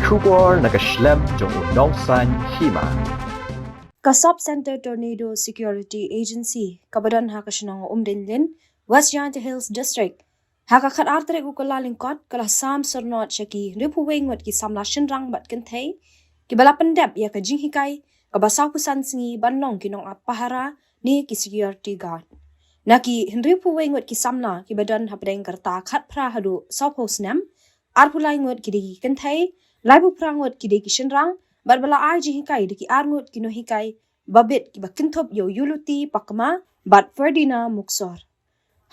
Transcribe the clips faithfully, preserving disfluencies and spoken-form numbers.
Khubor na ka shlem jong u nongsan hima. Ka Sub Center Tornado Security Agency kaba don ha ka shnong Umdinlin, West Jaintia Hills District, ha ka khat ar tarik u Kyllalyngkot ka la sam syrnod sha ki hynriewphew wei ngut ki samla shynrang bad kynthei kiba la pyndep ïa ka jinghikai kaba sawphew san sngi ban long ki nongap pahara ne ki security guard. Na ki hynriewphew wei ngut ki samla kiba don hapdeng ka rta khatphra haduh sawphew snem, arphew lai ngut ki dei ki kynthei, laiphew phra ngut ki dei ki shynrang, bad ba la ai jinghikai da ki ar ngut ki nonghikai ba bit kiba kynthup ïa u Yuluti Pakma bad Ferdina Muksor.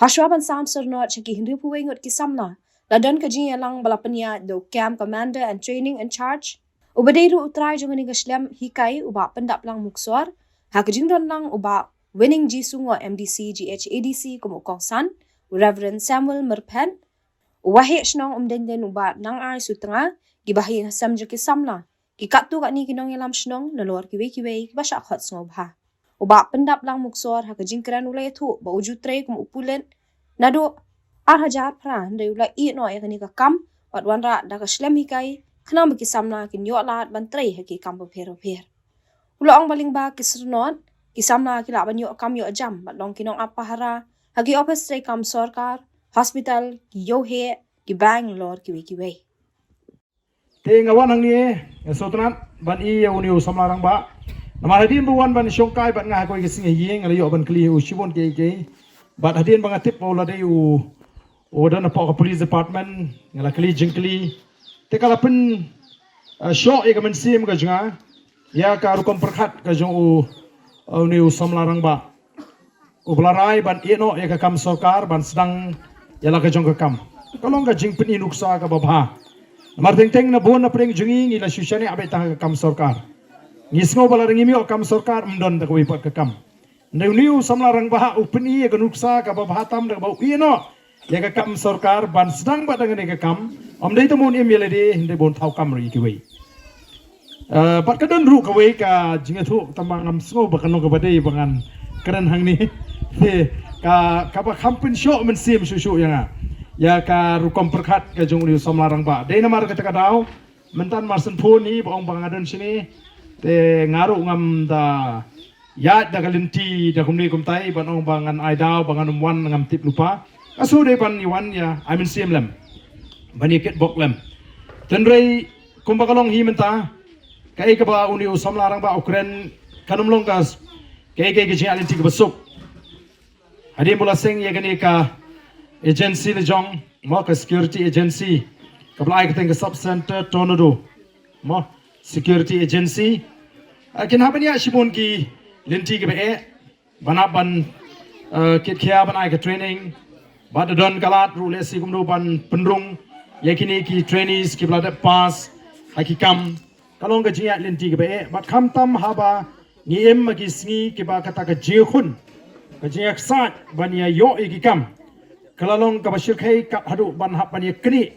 Hashwa ban sam syrnod sha ki hynriewphew wei ngut ki samla, la don ka jingïalang ba la pynïaid da u Camp Commander and Training in Charge, uba dei ruh u trai jong kane ka shlem hikai, u Bah Pyndaplang Muksor, ha ka jingdon lang u Bah Winning G Sungoh, M D C G H A D C, kum u kongsan, u Reverend Samuel Myrphet, u Waheh Shnong Umdinlin u Bah Nangai Sutnga, kiba ha ïing ha sem jong ki samla, ki katto katne ki nongïalam shnong nalor kiwei kiwei kiba shah khot sngewbha. U Bah Pyndaplang Muksor ha ka jingkren u la ïathuh ba u ju trei kum u pulit naduh ar hajar phra, hynrei u la ïeh noh ïa kane ka kam bad wanrah da ka shlem hikai khnang ba ki samla kin ïoh lad ban trei ha ki kam bapher bapher. U la ong ba lyngba ki syrnod, ki samla ki lah ban ïoh kam ïoh jam bad long ki nongap pahara ha ki ophis treikam sorkar, hospital, ki ïewheh, ki bank, nalor kiwei kiwei. Te nga wan hangne, nga sngewtynnat ban ïa une u samla rangbah. Namar hadien ba wan ban shongkai bad nga ha kawei ka sngi ha ïing, nga la ïoh ban kylli ïa u shibun kiei kiei. Bad hadien ba nga tip ba u la dei u, u don hapoh ka police department, nga la kylli jingkylli. Te ka la pyn, eh, shoh ïa ka mynsiem ka jong nga ïa ka rukom pyrkhat ka jong u, eh, une u samla rangbah. U ba la rai ban ïeh noh ïa ka kam sorkar ban sdang ïa la ka jong ka kam. Ka long ka jingpyni nuksa kaba bha. Namar teng teng na bun na pdeng jong ngi ngi la shu shaniah beit tang ha ka kam sorkar. Ngi sngew ba lada ngim ïoh kam sorkar ym don da kawei pat ka kam. Hynrei une u samla rangbah u pyni ïa ka nuksa kaba bha tam da kaba u ïeh noh ïa ka kam sorkar ban sdang bad da kane ka kam. Ym dei tang ba un im ïa lade hynrei ba un thaw kam ruh ïa kiwei. Eh, bad ka don ruh kawei ka jingïathuh, tang ba ngam sngew ba ka long kaba dei ba ngan kren hangne. Te ka, kaba kham pynshoh mynsiem shuh shuh ïa nga ïa ka rukom pyrkhat ka jong une u samla rangbah. Dei namar kata ka daw mynta mar shen phone hi ba ong ba nga don shane. Te nga ruh ngam da ïaid da ka lynti da kumne kumtai ban ong ba ngan ai daw ba ngan ym wan, ngam tip lypa. Ka shu dei ban ïa wan ïa ai mynsiem lem, ban ïa kitbok lem. Hynrei kumba ka long hi mynta, kaei kaba une u samla rangbah u kren kan ym long ka, kaei kaei ka jingïaid lynti kaba suk. Hadien ba u la seng ïa kane ka agency la jong, mo, ka security agency kaba la ai kyrteng ka Sub Center Tornado, mo, Security Agency. Ah, kin hap ban ïaid shibun ki lynti kiba eh ban hap ban, eh, kit khia ban ai ka training. Bad da don ka lad ruh lehse kumno ban pynrung ïa kine ki trainees kiba la dep pass ha ki kam. Ka long ka jingïaid lynti kaba eh bad khamtam haba ngi im ha ki sngi kiba kata ka jingïakhun, ka jingïaksaid ban ïa ïoh ïa ki kam, ka la long kaba shyrkhei kat haduh ban hap ban ïa knieh.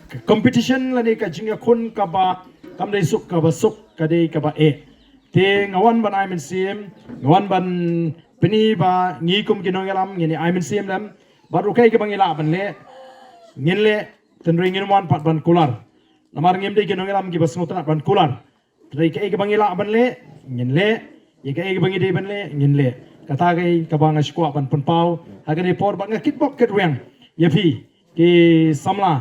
Ka competition lane ka jingïakhun kaba kam dei suk, kaba suk ka dei kaba eh. Te nga wan ban ai mynsiem, nga wan ban pyni ba ngi kum ki nongïalam ngin ïa ai mynsiem lem. Bad ruh kaei kaba ngi lah ban leh, ngin leh, hynrei ngin wan pat ban kular. Namar ngim dei ki nongïalam kiba sngewtynnat ban kular. Hynrei kaei kaba ngi lah ban leh, ngin leh. Ïa kaei kaba ngi dei ban leh, ngin leh. Kata kaei kaba nga sngewkwah ban pynpaw ha kane ka por bad nga kitbok kitrwiang ïa phi ki samla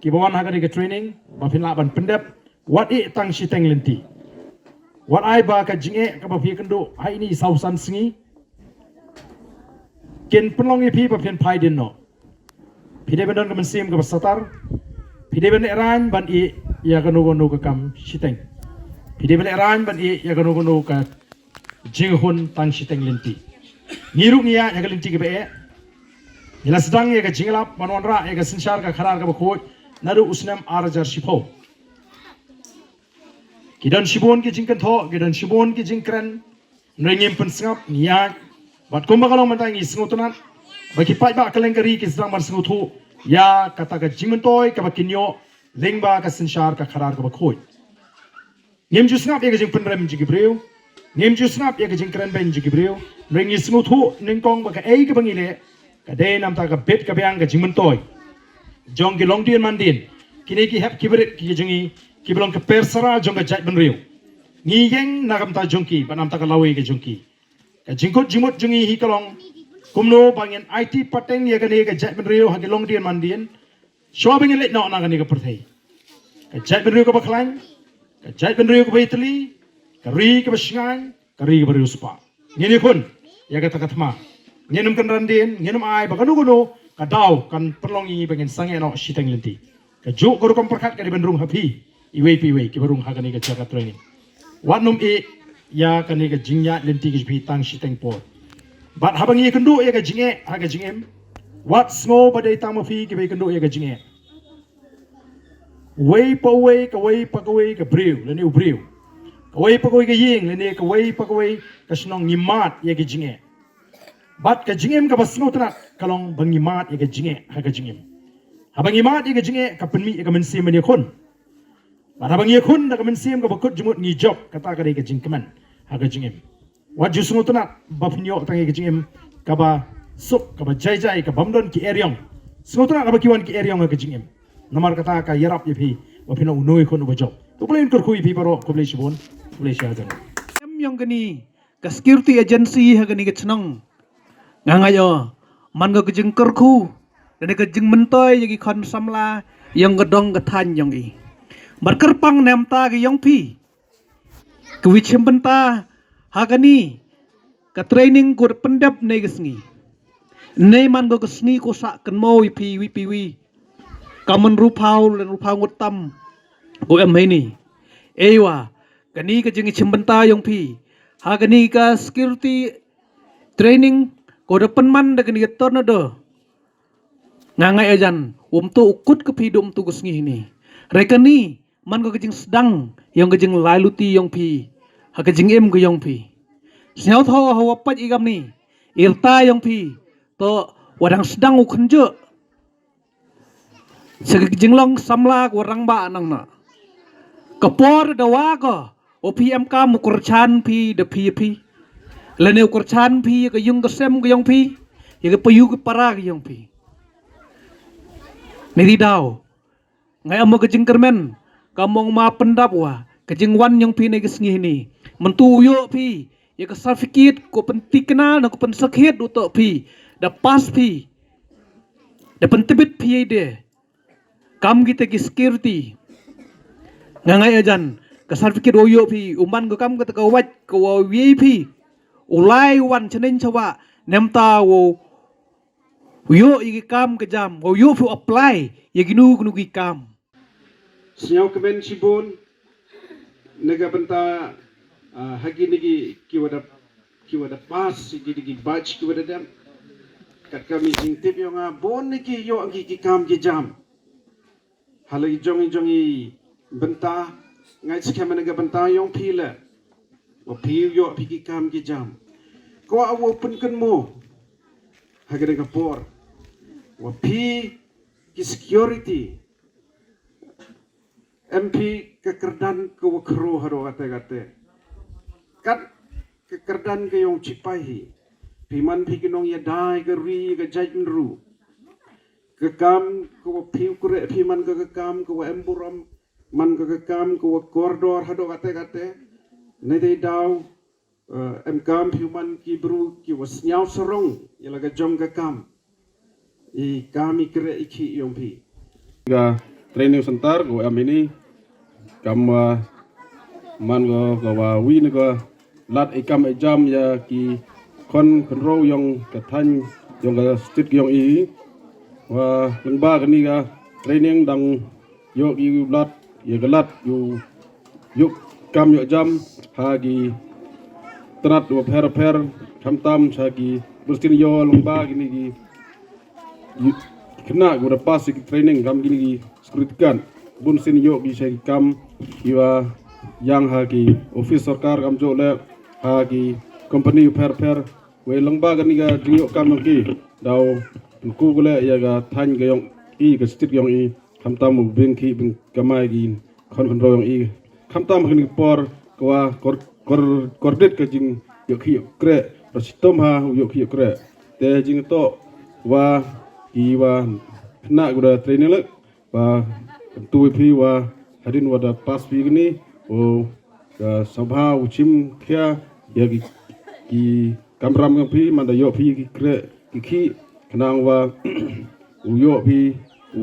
kiba wan ha kane ka training ba phin lah ban pyndep. Wat ïeh tang shiteng lynti. Wat ai ba ka jingeh kaba phi ïakynduh ha ine i saw san sngi kin pynlong ïa phi ba phin phai dien noh. Phi dei ban don ka mynsiem kaba satar. Phi dei ban lehraiñ ban ïeh ïa kano kano ka kam shiteng. Phi dei ban lehraiñ ban ïeh ïa kano kano ka jingïakhun tang shiteng lynti. Ngi ruh ngi ïaid ha ka lynti kaba eh. Ngi la sdang ïa ka jingïalap ban wanrah ïa ka synshar ka khadar kaba khuid naduh u snem ar hajar shiphew. Ki don shibun ki jingkynthoh, ki don shibun ki jingkren. Hynrei ngim pynsngap, ngi ïaid. Bad kumba ka long mynta ngi sngewtynnat ba ki paidbah kylleng ka ri ki sdang ban sngewthuh ïa kata ka jingmyntoi kaba kin ïoh lyngba ka synshar ka khadar kaba khuid. Ngim ju sngap ïa ka jingpynrem jong ki briew. Ngim ju sngap ïa ka jingkren beiñ jong ki briew. Hynrei ngi sngewthuh nyngkong ba kaei kaba ngi leh ka dei namar ka bit ka biang ka jingmyntoi jong ki longdien mandien, kine ki hep ki barit ki jong ngi, kiba long ka persara jong ka jaitbynriew. Ngi ïeng na ka bynta jong ki bad na ka bynta ka lawei ka jong ki. Ka jingkut jingmut jong ngi hi ka long kumno ba ngin aiti pateng ïa kane ka jaitbynriew ha ki longdien mandien. Shuwa ba ngin leit noh na kane ka pyrthei, ka jaitbynriew kaba khlaiñ, ka jaitbynriew kaba ïatylli, ka ri kaba shngaiñ, ka ri kaba riewspah. Ngin ïakhun ïa kata ka thma. Ngin ym kynran dien, ngin ym ai ba kano kano ka daw kan pynlong ïa ngi ba ngin sangeh noh shiteng lynti. Kajuh ka rukom pyrkhat ka dei ban rung ha phi iwei pa iwei kiba rung ha kane ka jaka training. Wat nym ïeh ïa kane ka jingïaid lynti ka jong phi tang shiteng por. Bad haba ngi ïakynduh ïa ka jingeh ha ka jingim, wat sngew ba dei tang ma phi kiba ïakynduh ïa ka jingeh. Uwei pa uwei, kawei pa kawei ka briew lane u briew, kawei pa kawei ka ïing lane kawei pa kawei ka shnong, ngi mad ïa ka jingeh. Bad ka jingim kaba sngewtynnat ka long ba ngi mad ïa ka jingeh ha ka jingim. Haba ngi mad ïa ka jingeh, ka pynmih ïa ka mynsiem ban ïakhun. Bad haba ngi ïakhun da ka mynsiem kaba kut jingmut, ngi jop, kata ka dei ka jingkmen ha ka jingim. Wat ju sngewtynnat ba phin ïoh tang ïa ka jingim kaba suk, kaba jai jai, kaba ym don ki eriong. Sngewtynnat haba ki wan ki eriong ha ka jingim. Namar kata ka ïarap ïa phi ba phin long u nongïakhun uba jop. To U Blei un kyrkhu ïa phi baroh, khublei shibun, khublei shihajar. Em ïong kane ka security agency ha kane ka chnong. Nga ngeit o man ka jingkyrkhu lane ka jingmyntoi ïa ki khun samla ïong ka dong ka thaiñ ïong i. Bad kyrpang na ka bynta ka ïong phi, ka wei shim bynta ha kane ka training ko da pyndep ne ka sngi. Ne man ka sngi ko sah kynmaw ïa phi iwei pa iwei. Ka man ruh phaw lane ruh phaw ngut tam ko em heini. Eiwa kane ka jingshim bynta ïong phi ha kane ka security training ko da pynman da kane ka tornado. Nga ngeit ajan um to u kut ka phi dum tu ka sngi heini. Re kane man ka jingsdang ïong ka jinglai luti ïong phi ha ka jingim ka ïong phi. Sngewthuh hawa pait i kam ni, i rta ïong phi to wa dang sdang u khynjuh. Sa ka jinglong samla ka wa rangbah nang na ka por da wa ka o phi em kam u kyrchan phi da phi ïa phi. Lane u kyrchan phi ïa ka ïung ka sem ka ïong phi, ïa ka payu ka para ka ïong phi. Ne di daw nga ïa mo ka jingkyrmen ka mong ma pyndap wa ka jingwan ïong phi ne ka sngi ni. Myntu u ïoh phi ïa ka certificate ko pyntikna na ko pynsakhiat u to phi da pass phi, da pyntbit phi ïa de kam kita ki security. Nga ngeit ajan ka certificate u ïoh phi u man ko kam kata ka wait ko wa ïa phi u lai wan chyneng chawa nemta wo u ïoh ïa ki kam ka jam, u ïoh phi u apply ïa kinu kinu ki kam. Sñiaw kmen shibun na ka bynta ha kine ki ki wa da ki wa da pass, ki ki batch ki wa da dem. Kat ka mi jingtip ïong nga bun na ki ïoh ki ki kam ki jam. Ha la ki jong i jong i bynta ngai skhem na ka bynta ïong phi le wa phi ïoh phi ki kam ki jam. Ko wa pynken mo ha ka dei ka por wa phi ki security em phi ka kyrdan ka wa khro ha ro kate kate. Kat ka kyrdan ka ïong chipai hi phi man phi ki nong ïa dai ka ri ka jait nru. Ka kam ka wa phi u kre phi man ka ka kam ka wa em burom man ka ka kam ka wa kordor ha ro kate kate. Ne dei daw em kam phi u man ki bru ki wa sñiaw sarong ïa la ka jong ka kam. I kam i kre i ki ïong phi. Ka training center ko em ini kam man ko ka wa wi ni ko lat i kam i jam ïa ki khon khon ro ïong ka than ïong ka stit ïong i wa lengba ka ni ka training dang ïoh ki lat ïa ka lat ïoh ïoh kam ïoh jam ha ki tnat wa pher pher khamtam sha ki bunsien ïoh lengba ki ni ki khynnah ki wa da pass ki training kam ki ni ki security guard bunsien ïoh ki sha ki kam ki wa ïang ha ki office sorkar kam jooh le ha ki company wa pher pher. Wei lengba ka ni ka jingïoh kam ïong ki daw nku kule ïa ka than ka ïong i ka stit ïong i khamtam u bing ki bing kamai ki khon khon ro ïong i khamtam ha ni por ka wa kor kor kordit ka jingïoh ki ïoh kre ra sitom ha u ïoh ki ïoh kre. Te jingto wa ki wa khynnah ku da training lek wa tu phi wa hadien wa da pass phi kani, u ka sngewbha u chim khia ïa ki, ki kamram ka phi, man da ïoh phi ki kreh ki khih, khnang wa u ïoh phi u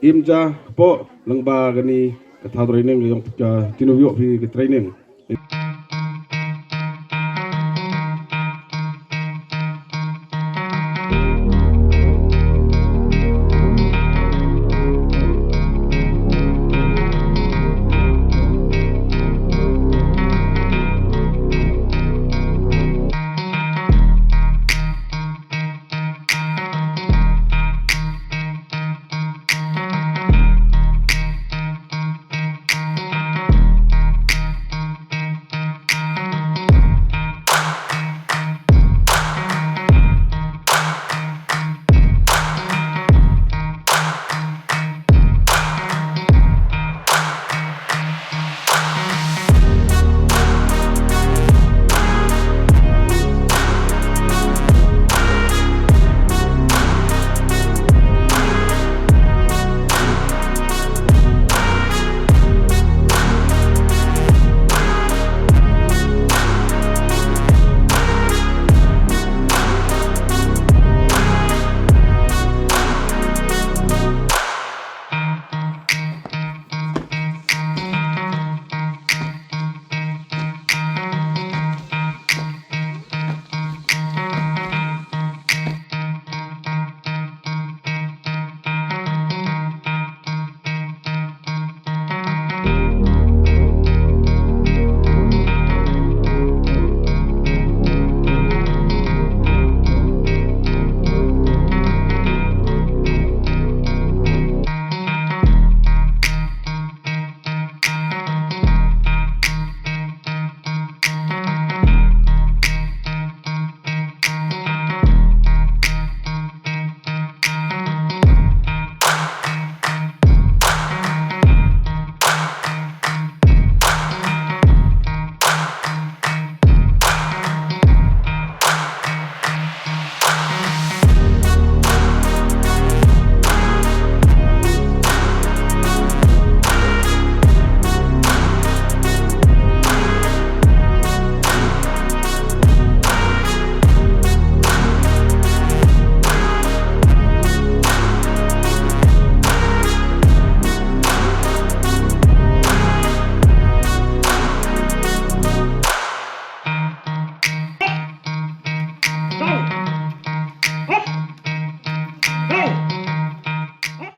im ja poh lyngba kani ka thaw training, ïa ka tino ïoh phi ka training.